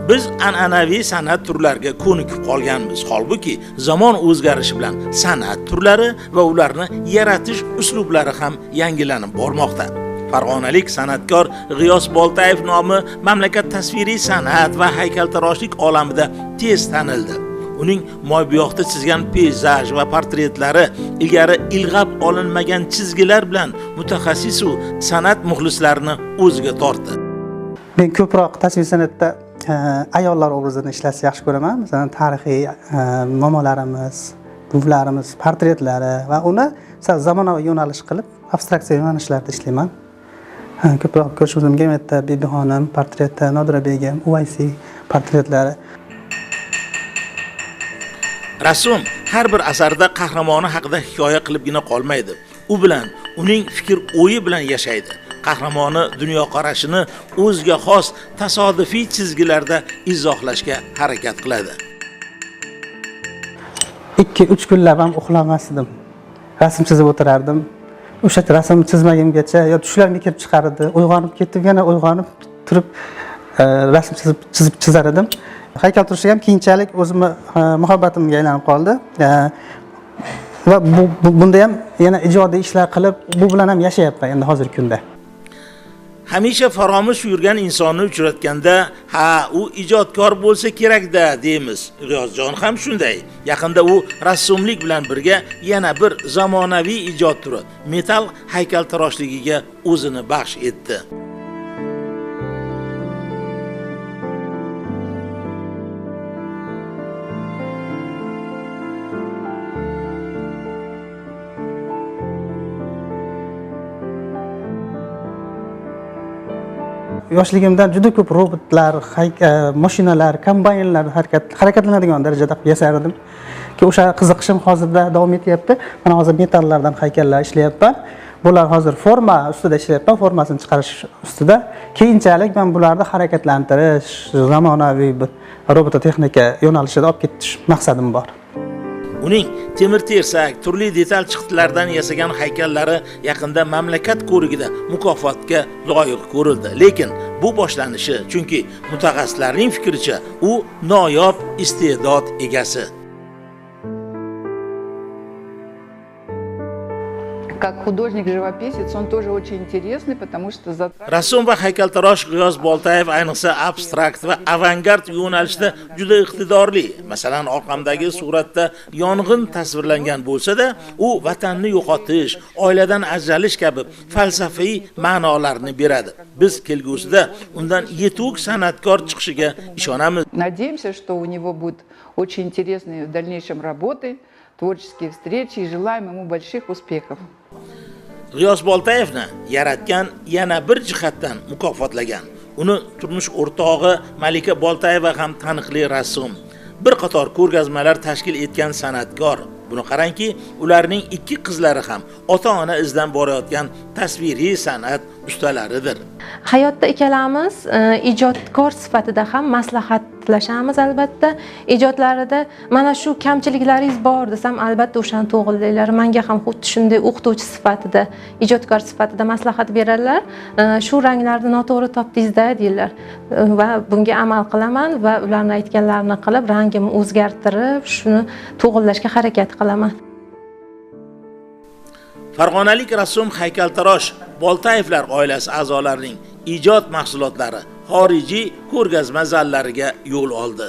Biz an'anaviy san'at turlariga ko'nikib qolganmiz. Holbuki zamon o'zgarishi bilan san'at turlari va ularni yaratish uslublari ham yangilanib bormoqda. Farg'onalik san'atkor G'iyos Boltayev nomi mamlakat tasviriy san'at va haykaltaroshlik olamida tez tanildi. Uning moybuyoqda chizgan peyzaj va portretlari ilgari ilg'ab olinmagan chizgilar bilan mutaxassis u san'at muxlislarini o'ziga tortdi. Men ko'proq tasviriy san'atda ayollar obrazini ishlashni yaxshi ko'raman. Masalan, tarixiy momolarimiz, buvilarimiz portretlari va uni zamonaviy yo'nalish qilib abstraksiya yo'nalishlarida ishlayman. Ko'proq ko'rishimiz mumkin. Bu yerda Bibixonim portreti, Nodira begim, Uvaysiy portretlari. Rassom har bir asarida qahramoni haqida hikoya qilibgina qolmaydi. U bilan, uning fikr o'yi bilan yashaydi. Qahramoni dunyoqarashini o'ziga xos tasodifiy chizgilarda izohlashga harakat qiladi. 2-3 kunlab ham uxlamasdim. Rasm chizib o'tirardim. O'sha rasm chizmagimgacha yo tushlarimga kirib chiqar edi. Uyg'onib ketib, yana uyg'onib turib rasm chizib chizar edim. Haykaltaroshlik ham keyinchalik o'zimni muhabbatimga aylanib qoldi. Va bunda ham yana ijodiy ishlar qilib, bu bilan ham yashayapman endi hozirgi kunda. Hamisha faromush yurgan insonni uchratganda, ha, u ijodkor bo'lsa kerakda deymiz. G'iyosjon ham shunday. Yaqinda u rassomlik bilan birga yana bir zamonaviy ijod turi metal haykaltaroshligiga o'zini baxsh etdi. Yoshligimdan juda ko'p robotlar, mashinalar, kombaynlar harakatlanadigan darajada qilib yasardim. Ki o'sha qiziqishim hozirda davom etyapti. Mana hozir metallardan haykallar ishlayapman. Bular hozir forma ustida ishlayapman, formasini chiqarish ustida. Keyinchalik men bularni harakatlantirish, zamonaviy bir robototexnika yo'nalishida olib ketish maqsadim bor. Uning temir tersak, turli detal chiqitlardan yasagan haykallari yaqinda mamlakat ko'rigida mukofotga loyiq ko'rildi. Lekin bu boshlanishi, chunki mutaxassislarning fikricha u noyob iste'dod egasi. Как художник-живописец он тоже очень интересный, потому что затрат- Rassom va haykaltarosh G'iyos Boltayev ayniqsa abstrakt va avangard yo'nalishda juda iqtidorli. Masalan, orqamdagi suratda yong'in tasvirlangan bo'lsa-da, u vatanni yo'qotish, oiladan ajralish kabi falsafiy ma'nolarni beradi. Biz kelgusida undan yetuk san'atkor chiqishiga ishonamiz. Надеемся, что у него будут очень интересные в дальнейшем работы, творческие встречи и желаем ему больших успехов. G'iyos Boltayevni yaratgan yana bir jihatdan mukofotlagan. Uni turmush o'rtog'i Malika Boltayeva ham taniqli rassom. Bir qator ko'rgazmalar tashkil etgan san'atkor. Buni qarangki, ularning ikki qizlari ham ota-ona izidan borayotgan tasviriy san'at ustalaridir. Hayotda ikkalamiz ijodkor sifatida ham maslahatlashamiz albatta. Ijodlarida mana shu kamchiliklaringiz bor desam, albatta o'shani to'g'rilaylar. Menga ham xuddi shunday o'qituvchi sifatida, ijodkor sifatida maslahat beradilar. Shu ranglarni noto'g'ri topdingizda deydilar. Va bunga amal qilaman va ularning aytganlarini qilib, rangimni o'zgartirib, shuni to'g'rilashga harakat qilaman. Farg'onalik rassom haykaltarosh Boltayevlar oilasi a'zolarining ijod mahsulotlari xorijiy ko'rgazma zallariga yo'l oldi.